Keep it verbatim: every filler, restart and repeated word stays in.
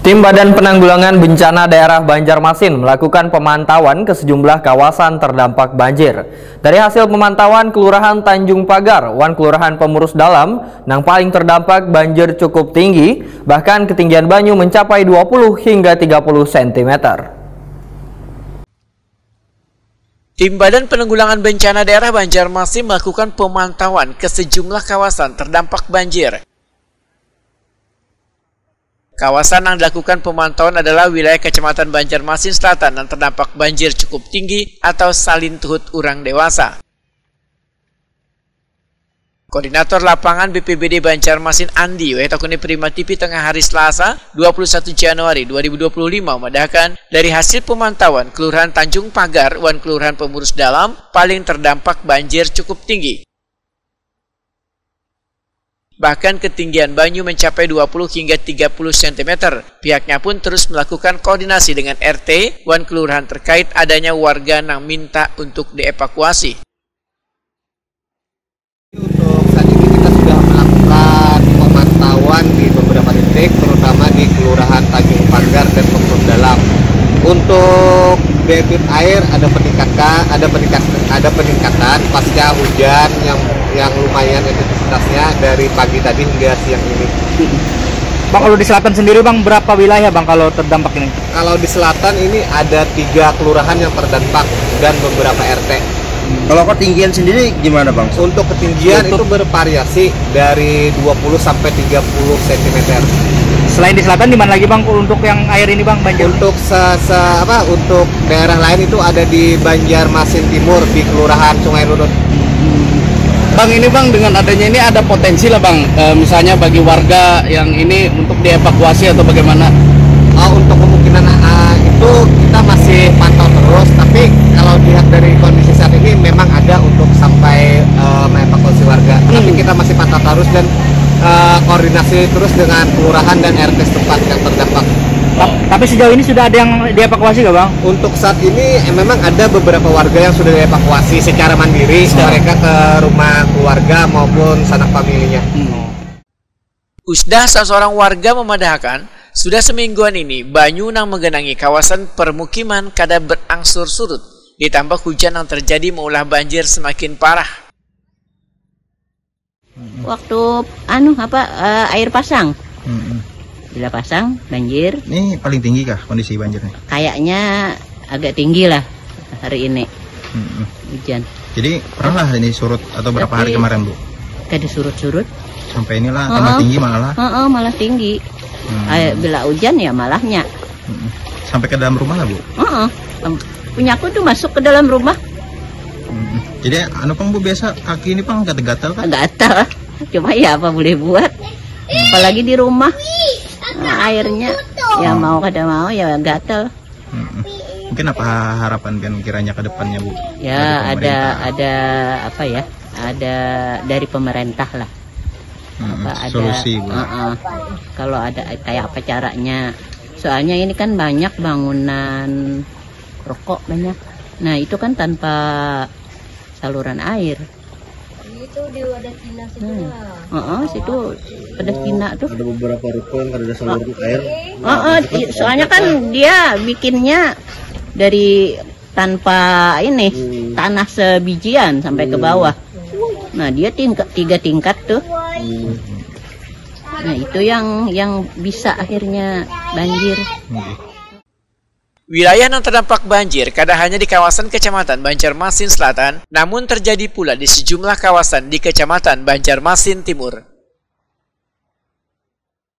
Tim Badan Penanggulangan Bencana Daerah Banjarmasin melakukan pemantauan ke sejumlah kawasan terdampak banjir. Dari hasil pemantauan, Kelurahan Tanjung Pagar wan Kelurahan Pemurus Dalam nang paling terdampak banjir cukup tinggi, bahkan ketinggian banyu mencapai dua puluh hingga tiga puluh sentimeter. Tim Badan Penanggulangan Bencana Daerah Banjarmasin melakukan pemantauan ke sejumlah kawasan terdampak banjir. Kawasan yang dilakukan pemantauan adalah wilayah Kecamatan Banjarmasin Selatan yang terdampak banjir cukup tinggi atau salin tuhut urang dewasa. Koordinator Lapangan B P B D Banjarmasin Andi Wahid Takuni Prima T V tengah hari Selasa, dua puluh satu Januari dua ribu dua puluh lima, memadahkan, dari hasil pemantauan, Kelurahan Tanjung Pagar wan Kelurahan Pemurus Dalam paling terdampak banjir cukup tinggi. Bahkan ketinggian banyu mencapai dua puluh hingga tiga puluh sentimeter. Pihaknya pun terus melakukan koordinasi dengan R T wan kelurahan terkait adanya warga nang minta untuk dievakuasi. Untuk saat ini kita sudah melakukan pemantauan di beberapa titik, terutama di Kelurahan Tanjung Pagar dan Pemurus Dalam. Untuk debit air ada peningkatan, ada peningkat, ada peningkatan pasca hujan yang yang lumayan intensitasnya dari pagi tadi hingga siang ini. Bang, kalau di selatan sendiri, Bang, berapa wilayah, Bang, kalau terdampak ini? Kalau di selatan ini ada tiga kelurahan yang terdampak dan beberapa R T. Kalau ketinggian sendiri gimana, Bang? Untuk ketinggian Untuk itu bervariasi dari dua puluh sampai tiga puluh sentimeter. Selain di selatan, di mana lagi, Bang, untuk yang air ini, Bang, banjir? Untuk se, se apa untuk daerah lain itu ada di Banjarmasin Timur di Kelurahan Sungai Lunut. Bang, ini, Bang, dengan adanya ini ada potensi lah, Bang, eh, misalnya bagi warga yang ini untuk dievakuasi atau bagaimana? Oh, untuk kemungkinan uh, itu kita masih pantau terus, tapi kalau dilihat dari kondisi saat ini memang ada untuk sampai uh, mengevakuasi warga. Hmm. Tapi kita masih pantau terus dan uh, koordinasi terus dengan kelurahan dan R T setempat yang terdampak. Tapi sejauh ini sudah ada yang dievakuasi nggak, Bang? Untuk saat ini eh, memang ada beberapa warga yang sudah dievakuasi secara mandiri, secara. Mereka ke rumah keluarga maupun sanak familinya. Hmm. Usdah, salah seorang warga memadahkan, sudah semingguan ini banyu nang menggenangi kawasan permukiman kada berangsur surut, ditambah hujan yang terjadi maulah banjir semakin parah. Waktu anu apa uh, air pasang. Hmm. Bila pasang banjir. Ini paling tinggi kah kondisi banjirnya? Kayaknya agak tinggi lah hari ini. Hmm. Hujan. Jadi pernah lah ini surut atau berapa Tapi, hari kemarin, Bu? Kada surut-surut. Sampai inilah uh -uh. Tambah tinggi malah. Uh -uh, malah tinggi. Hmm. Air, bila hujan ya malahnya. Hmm. Sampai ke dalam rumah lah, Bu? Uh -uh. Punya aku tuh masuk ke dalam rumah. Hmm. Jadi anu pang, Bu, biasa kaki ini pang gatal-gatal kan? Gatal. Cuma ya apa boleh buat. Apalagi di rumah. Nah, airnya ya mau kada mau ya gatal. Hmm. Mungkin apa harapan kan kiranya ke depannya, Bu? Ya ada ada apa ya? Ada dari pemerintah lah. Hmm. Apa ada solusi, Bu? Uh -uh. Kalau ada kayak apa caranya? Soalnya ini kan banyak bangunan rokok banyak. Nah, itu kan tanpa saluran air. Itu di wadah Cina situ hmm. Heeh, situ wadah Cina tuh. Ada beberapa ruko yang ada saluran air. Heeh, soalnya kan dia bikinnya dari tanpa ini hmm. Tanah sebijian sampai hmm. Ke bawah. Nah, dia tingkat tiga tingkat tuh. Hmm. Nah, itu yang yang bisa akhirnya banjir. Hmm. Wilayah yang terdampak banjir kada hanya di kawasan Kecamatan Banjarmasin Selatan, namun terjadi pula di sejumlah kawasan di Kecamatan Banjarmasin Timur.